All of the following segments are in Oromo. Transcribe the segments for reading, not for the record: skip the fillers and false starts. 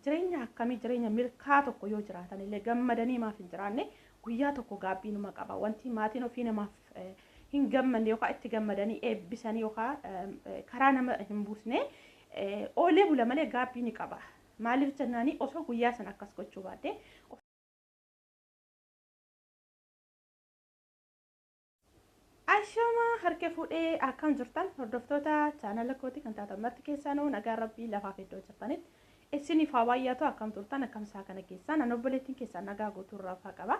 Jireenya akkamii, jireenya milkaa tokko yoo jiraatan illee gammadanii maaf hin jiraanne, guyyaa tokko gaabbii numa qaba. Wanti maatiin ofii namaaf hin gammanne yookaan itti gammadanii eebbisanii yookaan karaa nama hin buusne oolee bula malee gaabbii ni qaba. Maaliif jennaanii, osoo guyyaa sana akkas gochuu baadhee. Ashama harka fuudhee, akkam jirtan hordoftoota chaanala kootii kan taatan marti keessanuu? Nagaan Rabbii lafaaf iddoo jirtanitti isiniif haa baay'atu. Akkam turtan? Akkam isaa kana keessaan? An obboleettiin keessaan nagaa guutuu irraa qaba.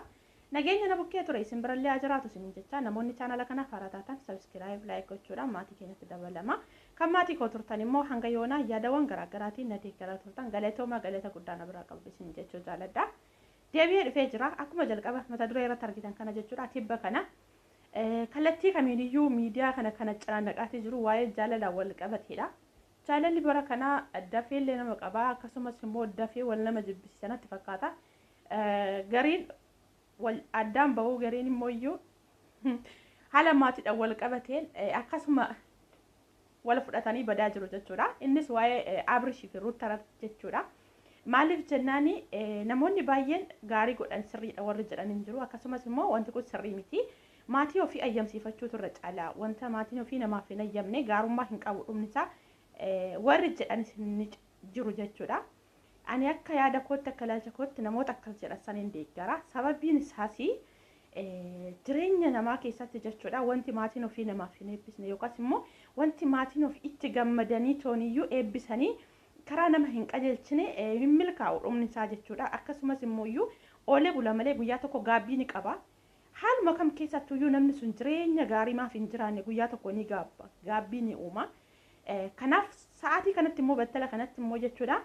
Nageenya na bukkee ture isin birallee haa jiraatu isiniin jecha, namoonni chaanala kanaaf haaraa taatan subscribe, like gochuudhaan maatii keenyatti dabalama. Kan maatii koo turtan immoo hanga yoonaa yaadawwan garaagaraatiin na deeggaraa turtan, galatoomaa, galata guddaa na biraa qabdu isiniin jechuu jaaladha. Deebi'ee dhufee jira. Akkuma jalqaba mata duree irratti argitan kana jechuudha. Tibba kana kallattii kamiiniyyuu miidiyaa kana canaannaqaatii jiru waa'ee jaalalaan wal qabateedha. Jaalalli bara kanaa dafeellee nama qabaa, akkasumas immoo dafee wal nama jibbisiisa natti fakkaata. Gariin wal addaan bahuu, gariin immoo iyyuu haala maatiidhaan wal qabateen akkasuma wal fudhatanii badaa jiru jechuudha. Innis waa'ee Abrishii fi Ruuttaa jechuudha. Maaliif jennaani, namoonni baay'een gaarii godhan, sirriidha warri jedhan hin jiru. Akkasumas immoo wanti kun sirrii miti. Maatii ofii ayyamsiifachuutu irra caala. Wanta maatiin ofii namaaf hin ayyamne gaarummaa hin qabu dhumni isaa warri jedhanis ni jiru jechuudha. Ani akka yaada kootti, akka ilaalcha kootti, namoota akkas jedhan san hin deeggara. Sababiin isaas jireenya namaa keessatti jechuudha, wanti maatiin ofii namaaf hin eebbisne yookaas immoo wanti maatiin ofii itti gammadanii tooniyyuu eebbisanii karaa nama hin qajeelchine hin milkaa'u dhumni isaa jechuudha. Akkasumas immoo iyyuu oolee bula malee guyyaa tokko gaabbii ni qaba. Haaluma kam keessattuyyuu namni sun jireenya gaarii maaf hin jiraanne, guyyaa tokko ni gaabba, gaabbii ni uuma. Kanaaf sa'aatii kanatti immoo, battala kanatti immoo jechuudha,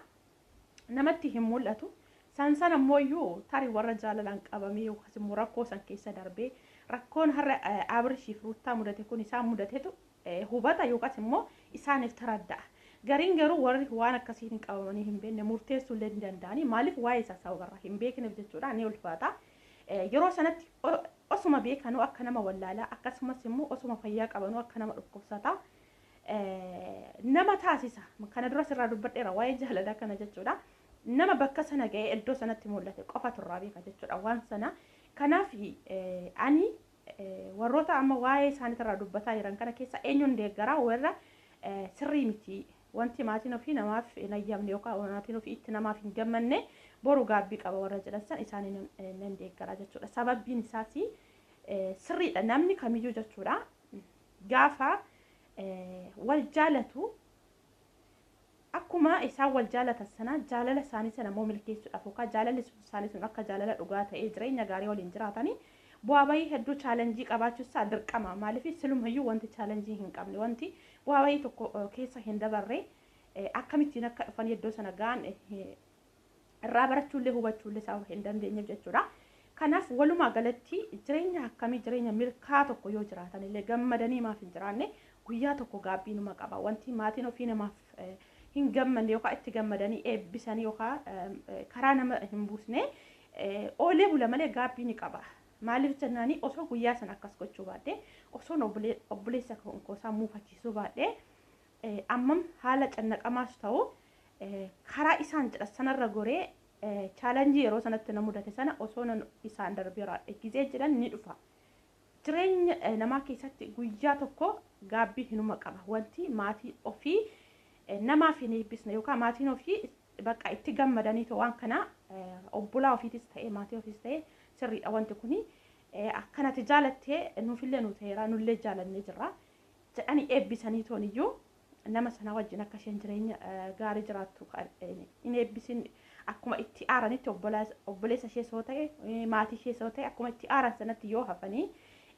namatti hin mul'atu. San sana immoo iyyuu tarii warra jaalalaan qabamee yookaas immoo rakkoo san keessa darbee, rakkoon har'a Abrishiif Ruuttaa mudate kun isaan mudatetu hubata yookaas immoo isaaniif taradda'a. Gariin garuu warri waan akkasii hin qabamanii hin beekne murteessuu illee ni danda'anii. Maaliif? Waa'ee isaa sababarraa hin beekneef jechuudha, ni ulfaata. Yeroo sanatti osuma beekanuu akka nama wallaalaa, akkasumas immoo osuma fayyaa qabanuu akka nama dhukkubsataa nama taasisa. Kana dura sirraa dubbadheera waa'ee jaalalaa kana jechuudha. Nama bakka sana ga'ee iddoo sanatti mul'ate qofatu irraa beeka jechuudha waan sana. Kanaaf ani warroota amma waa'ee isaaniitirraa dubbataa jiran kana keessa eenyuun deeggaraa? Warra sirrii miti, wanti maatiin ofii namaaf hin ayyamne yookaan maatiin ofii itti namaaf hin gammanne boru gaabbii qaba warra jedhan san isaanii nan deeggaraa jechuudha. Sababbiin isaas sirriidha, namni kamiyyuu jechuudha gaafa wal jaalatu, akkuma isaan wal jaalatan sana jaalala isaanii sana immoo milkeessuudhaaf yookaan jaalalli isaanii sun akka jaalala dhugaa ta'ee jireenya gaarii waliin jiraatanii bu'aa bahii hedduu, challenge qabaachuun isaa dirqama. Maaliif? Silumayyuu wanti challenge hin qabne, wanti bu'aa bahii tokko keessa hin dabarre, akkamittiin akka dhufan iddoo sana ga'an irraa barachuullee hubachuullee sababa hin dandeenyeef jechuudha. Kanaaf walumaa galatti jireenya akkamii, jireenya milkaa tokko yoo jiraatan illee gammadanii maaf hin jiraanne, guyyaa tokko gaabbii numa qaba. Wanti maatiin ofii namaaf hin gammanne yookaan itti gammadanii eebbisanii yookaan karaa nama hin buusne oolee bula malee gaabbii ni qaba. Maaliif jennaani, osoo guyyaa sana akkas gochuu baadhee, osoo obboleessa koosaa muufachiisuu baadhee, ammam haala cannaqamaas ta'u karaa isaan jedha sanarra goree challenge yeroo sanatti na mudate sana osoo isaan darbeera gizee jedhan ni dhufa. Jireenya namaa keessatti guyyaa tokko gaabbii hinuma qaba. Wanti maatii ofii namaaf hin eebbisne yookaan maatiin ofii bakka itti gammadanii waan kana obbolaa ofiitis ta'e maatii ofiis ta'e, sirriidha wanti kuni, akkanatti jaalattee nuufillee nu ta'eera, nullee jaalannee jirra jedhanii eebbisanii tooniyyuu nama sana wajjin akka isheen jireenya gaarii jiraattu hin eebbisin, akkuma itti aaranitti obboleessa ishee soo ta'e, maatii ishee soo ta'e, akkuma itti aaran sanatti yoo hafanii,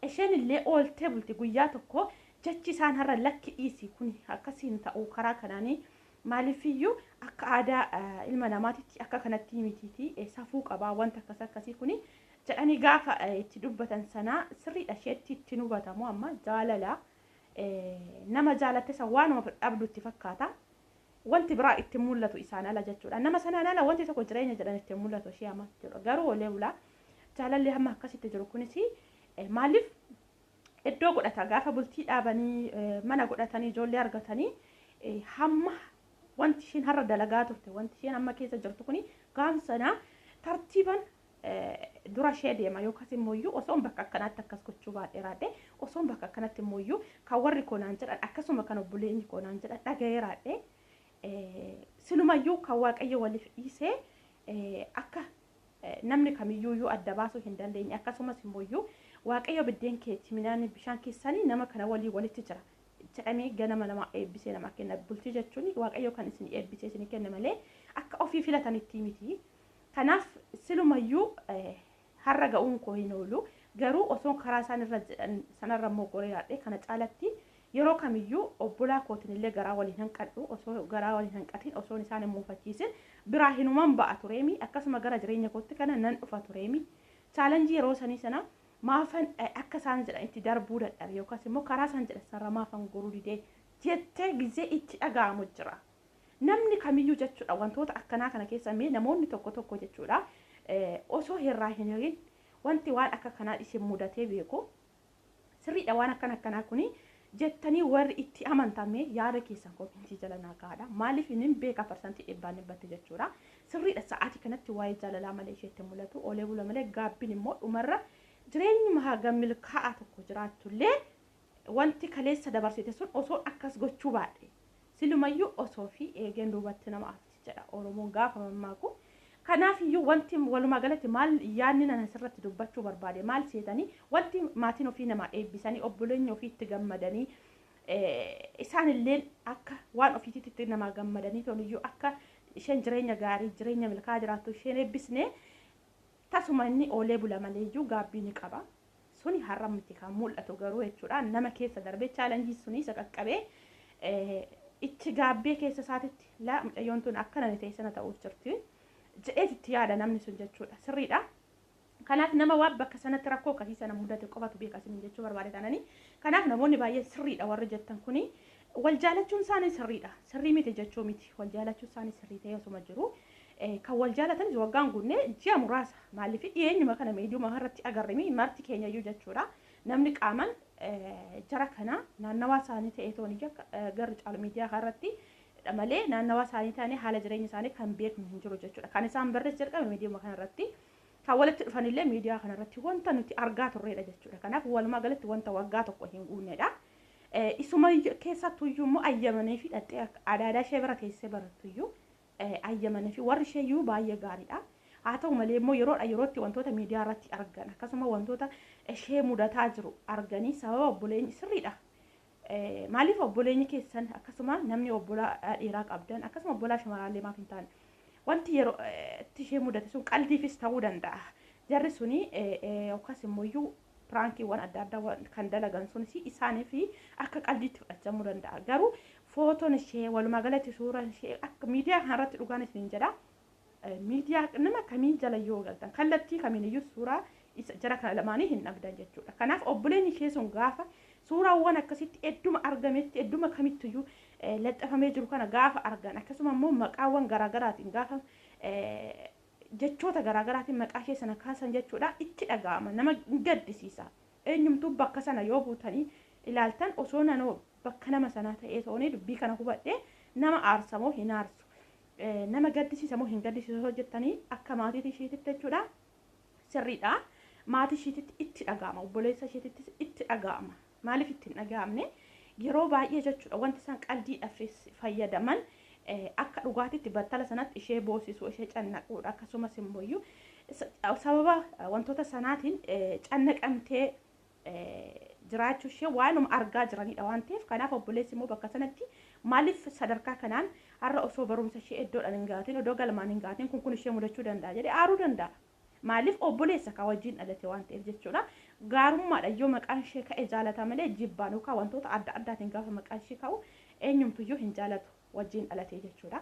isheen illee ooltee bulti. Guyyaa tokko jechi isaan har'a lakki dhiisi, kun akkasiin ta'u karaa kanaanii, maaliifiyyuu akka aadaa ilma namaatitti akka kanatti mitiiti, safuu qabaa wanta akkas akkasii kuni jedhanii gaafa itti dubbatan sana sirriidha isheetti ittiin hubatamu. Amma jaalala nama jaalatte san waanuma dhabdu itti fakkaata. Wanti biraa itti mul'atu isaan ala jechuudha. Nama sanaan ala wanti tokko jireenya jedhan itti mul'atu ishee amma jechuudha. Garuu olee bulaa jaalalli hamma akkasitti jiru kunis maaliif iddoo godhata? Gaafa bultii dhaabanii, mana godhatanii, ijoollee argatanii, hamma Wanti isheen har'a dalagaa turte, wanti isheen amma keessa jirtu kuni gaafa sana tartiiban dura ishee deema yookaas immoo iyyuu osoon bakka akkanaatti akkas gochuu baadheeraadhe, osoon bakka akkanatti immoo iyyuu kan warri koo naan jedhan akkasuma kan obboleeyyi koo naan jedhan dhagayeeraadhe, silumayyuu kan Waaqayyo waliif dhiisee akka namni kamiyyuu iyyuu adda baasuu hin dandeenye, akkasumas immoo iyyuu Waaqayyo biddeen keetti midhaan bishaan keessanii nama kana walii walitti jira jedhamee ganama nama eebbisee nama kenna. Bultii jechuun Waaqayyo kan isin eebbisee isin kenna malee akka ofii filatanitti miti. Kanaaf silumayyuu har'a ga'uun koo hin oolu, garuu osoo karaa isaan irra jedhan sanarra immoo goree yaadhe kana caalatti yeroo kamiyyuu obbolaa kootiin illee garaa waliin hanqadhu, osoo garaa waliin hanqatin, osoo isaan hin muufachiisin biraa hinuman ba'a tureemi, akkasuma gara jireenya kootti kana nan dhufa tureemi. Challenge yeroo sanii sana maafan akka isaan jedhan itti darbuu dadhabe yookaas immoo karaa isaan jedhan sanarra maafan goruu didee jettee gizee itti dhaga'amu jira. Namni kamiyyuu jechuudha wantoota akkanaa kana keessa mee namoonni tokko tokko jechuudha osoo hirraa hin hirin wanti waan akka kanaa isin mudatee beeku sirriidha waan akkana akkanaa kuni jettanii warri itti amantamee yaada keessan comment jala naa kaa'adha. Maaliif inni beeka 100% jechuudha. Sirriidha, sa'aatii kanatti waa'ee jaalalaa malee isheetti mul'atu oolee bula malee gaabbiin immoo dhumarra jireenyuma haga milkaa'aa tokko jiraattullee wanti kaleessa dabarsite sun osoo akkas gochuu baadhe silumayyuu osoo fi eegeen duubatti nama afti jedha Oromoon gaafa mammaaku. Kanaaf iyyuu wanti walumaa galatti maal yaadni nan asirratti dubbachuu barbaade maal seetanii, wanti maatiin ofii namaa eebbisanii, obboleenya ofii itti gammadanii, isaanillee akka waan ofiitti namaa gammadanii toniyyuu akka isheen jireenya gaarii jireenya milkaa'aa jiraattu isheen eebbisne, tasuma inni oolee bula maleeyyuu gaabbii ni qaba. Suni har'a miti kan mul'atu garuu jechuudha, nama keessa darbee challenge suni isa qaqqabee itti gaabbee keessa isaatitti laa mucayyoon tun akkana ni ta'e sana ta'uuf jirti jedheet itti yaada namni sun jechuudha, sirriidha. Kanaaf nama waan bakka sanatti rakkoo akkasii sana mudate qofatu beeka isin jechuu barbaade taananii. Kanaaf namoonni baay'een sirriidha warri jettan kuni wal jaalachuun isaanii sirriidha. Sirrii miti jechuu miti. Wal jaalachuun isaanii sirrii ta'ee osuma jiru. Kan wal jaalatanis waggaan guunnee ji'a muraasa, maaliif dhiyeenyuma kana miidiyuma irratti agarremi marti keenya iyyuu jechuudha. Namni qaaman jara kana naannawaa isaanii ta'ee tooni garri caalu miidiyaa irratti malee naannawaa isaanii ta'anii haala jireenya isaanii kan beeknu hin jiru jechuudha. Kan isaan barrees jalqabe miidiyuma kanarratti, kan walitti dhufanillee miidiyaa kanarratti wanta nuti argaa turredha jechuudha. Kanaaf walumaa galatti wanta waggaa tokko hin guunnedha. Isuma keessattuyyuu immoo ayyamanii fi dhaxxee adaadaa ishee bira teessee barattuyyuu ayyamanii fi warri isheeyyuu baay'ee gaariidha. Haa ta'u malee immoo yeroodha yerootti wantoota miidiyaa irratti argan akkasuma wantoota ishee mudataa jiru arganii sababa obboleenyi sirriidha. Maaliif obboleenyi keessan akkasuma namni obbolaa dhiiraa qabdan akkasuma obbolaa shamarraallee maaf hin taane wanti yeroo itti ishee mudate sun qaldiifis ta'uu danda'a. Jarri suni yookaas immoo iyyuu prankiiwwan adda addaa kan dalagan sunis isaanii fi akka qaldiitti fudhatamuu danda'a. Garuu footoon ishee walumaa galatti suuraan ishee akka miidiyaa kanarratti dhugaan isin jedha. Miidiyaa nama kamiin jala yoo galtan kallattii kamiin iyyuu suuraa jara kana lamaanii hin dhabdan jechuudha. Kanaaf obboleen ishee sun gaafa suuraawwan akkasitti hedduma argametti hedduma kamittiyyuu laxxafamee jiru kana gaafa argan, akkasuma immoo maqaawwan garaagaraatiin gaafa jechoota garaagaraatiin maqaa ishee sana kaasan jechuudha, itti dhaga'ama, nama gaddisiisa. Eenyumtuu bakka sana yoo buutanii ilaaltan osoo nanoo bakka nama sanaa ta'ee toonii dubbii kana hubadhee nama aarsamoo hin aarsu, nama gaddisiisa moo hin gaddisiisu hojjettanii akka maatii isheetitti jechuudha, sirriidha. Maatii isheetitti itti dhaga'ama, obboleessa isheetitti itti dhaga'ama. Maaliif itti hin dhaga'amne? Yeroo baay'ee jechuudha wanti isaan qaldiidhaaf fayyadaman akka dhugaatitti battala sanatti ishee boosisu, ishee cannaquudha. Akkasumas immoo sababa wantoota sanaatiin cannaqamtee jiraachuu ishee waanuma argaa jiranidha waan ta'eef, kanaaf obboleessi immoo bakka sanatti maaliif sadarkaa kanaan har'a osoo barumsa ishee iddoodhaan hin gaatin, iddoo galmaan hin gaatin kun ishee mudachuu danda'a jedhee aaruu danda'a. Maaliif obboleessa ka wajjin dhalate waan ta'eef jechuudha. Gaarummaadha yoo maqaan ishee ka'e jaalata malee jibbaan yookaan wantoota adda addaatiin gaafa maqaan ishee ka'u eenyumtuyyuu hin jaalatu wajjin dhalate jechuudha.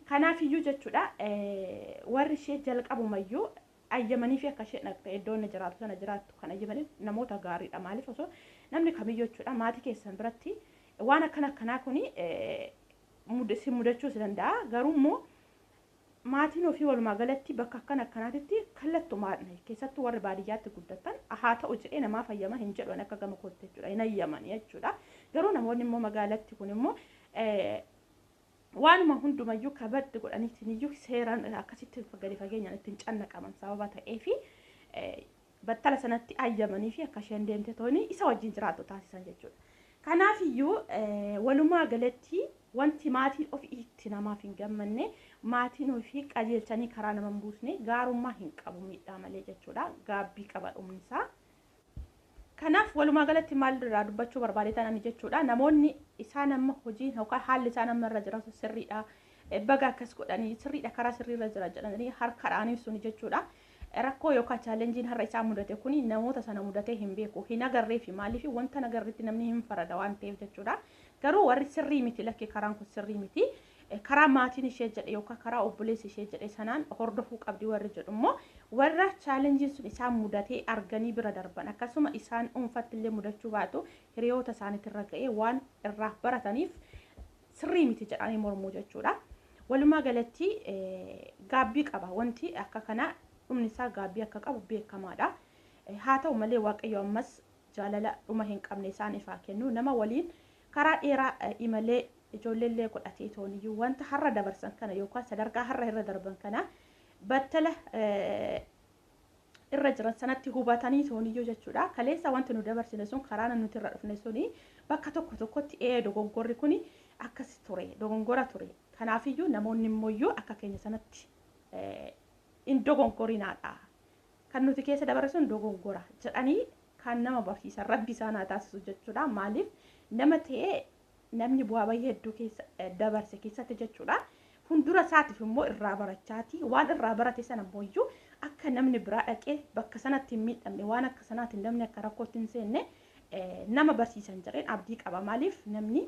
Kanaafiyyuu jechuudha warri ishee jalqabumayyuu ayyamanii fi akka ishee dhaqxe iddoo inni jiraatu sana jiraattu kan ayyamanii namoota gaariidha. Maaliif osoo namni kamiyyuu jechuudha maatii keessan biratti waan akkana akkanaa kuni si mudachuus danda'a. Garuu immoo maatiin ofii walumaa galatti bakka akkana akkanaatitti kallattumaan keessattuu warri baadiyyaatti guddatan haa ta'u jedhee namaa fayyama hin jedhu akka gama kootti jechuudha, hin ayyaman jechuudha. Garuu namoonni immoo magaalatti kun immoo Waanuma hundumayyuu kabaddi godhaniitiniyyuu seeraan akkasitti gadi fageenyaan ittiin cannaqaman sababa ta'eefi battala sanatti ayyamanii fi akka isheen deemte tooni isa wajjin jiraattu taasisan jechuudha. Kanaafiyyuu walumaa galatti wanti maatiin ofii itti namaaf hin gammanne, maatiin ofii qajeelchanii karaa nama hin buusne gaarummaa hin qabu, miidhaa malee jechuudha. Gaabbii qaba dhumni isaa. Kanaaf walumaa galatti maal irraa dubbachuu barbaadetan ani jechuudha? Namoonni isaan amma hojiin yookaan haalli isaan amma irra jiran sirriidha. Baga akkas godhanii, sirriidha, karaa sirriirra jira jedhanii harka suni jechuudha. Rakkoo yookaan challengeiin har'a isaan mudate kuni namoota sana mudatee hin beeku. Hin agarree fi maaliif wanta agarreetti namni hin farada waan ta'eef jechuudha. Garuu warri sirrii miti, lakkee, karaan kun sirrii miti, karaa maatiin ishee jedhe yookaan karaa obboleessi ishee jedhe sanaan hordofuu qabdi warri jedhu immoo warra challengeiin sun isaan mudatee arganii bira darban, akkasuma isaan dhuunfatti illee mudachuu baatu hiriyoota isaaniitirra ga'ee waan irraa barataniif sirrii miti jedhanii mormuu jechuudha. Walumaa galatti gaabbii qaba, wanti akka kana dhumni isaa gaabbii akka qabu beekamaadha. Haa ta'u malee Waaqayyo ammas jaalala dhuma hin qabne isaaniif haa kennu. Nama waliin karaa dheeraa imalee ijoolleellee godhatee tooniyyuu wanta har'a dabarsan kana yookaan sadarkaa har'a irra darban kana battala irra jiran sanatti hubatanii tooniyyuu jechuudha. Kaleessa wanti nu dabarsine sun, karaa nuti irra dhufne suni bakka tokko tokkotti dogongorri kuni akkas ture, dogongora ture. Kanaafiyyuu namoonni immoo akka keenya sanatti hin dogongorinaadha. Kan nuti keessa dabarre sun dogongora jedhanii kan nama barsiisan Rabbi isaan haa taasisu jechuudha. Maaliif nama ta'ee namni bu'aa bayii hedduu keessa dabarse keessatti jechuudha. Fuuldura isaatiif immoo irraa barachaati. Waan irraa barate sana immoo akka namni biraa dhaqee bakka sanatti hin miidhamne, waan akka sanaatiin namni akka rakkootti hin seenne nama barsiisan jedheen abdii qaba. Maaliif namni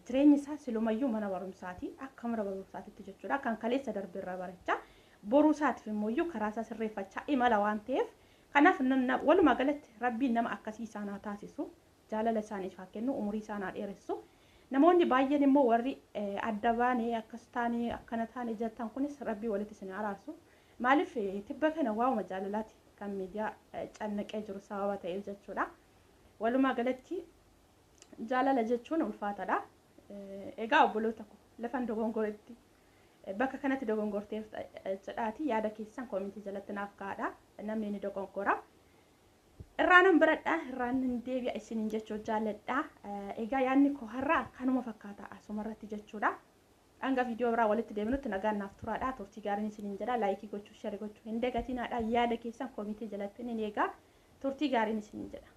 jireenyi isaa silumayyuu mana barumsaati. Akka mana barumsaatitti jechuudha. Kan kaleessa darbe irraa barachaa boruu isaatiif immoo karaa isaa sirreeffachaa imala waan ta'eef. Kanaaf walumaa galatti Rabbiin nama akkasii isaan haa taasisu. Jaalala isaaniif haa kennu, umurii isaan haa dheeressu. Namoonni baay'een immoo warri adda baanee akkas taane, akkana taane jettan kunis Rabbii walitti isin araarsu. Maaliif tibba kana waa'uma jaalalaati kan miidiyaa cannaqee jiru sababa ta'eef jechuudha. Walumaa galatti jaalala jechuun ulfaataadha. Egaa obboloota ko, lafan dogongoretti bakka kanatti dogongorteef jedhaati yaada keessan commentii jalatti naaf kaa'adha. Namni ni dogongora. Irraa nan baradha, irraan nan deebi'a isiniin jechuu jaalladha. Egaa yaadni koo har'a kanuma fakkaata asumarratti jechuudha. Hanga viidiyoo biraa walitti deebinutti nagaan naaf turaadha. Turtii gaariin isiniin jedha. Like gochuu, share gochuu hin dagatinaadha. Yaada keessan commentii jalatti ni eegaa. Turtii gaariin isiniin jedha.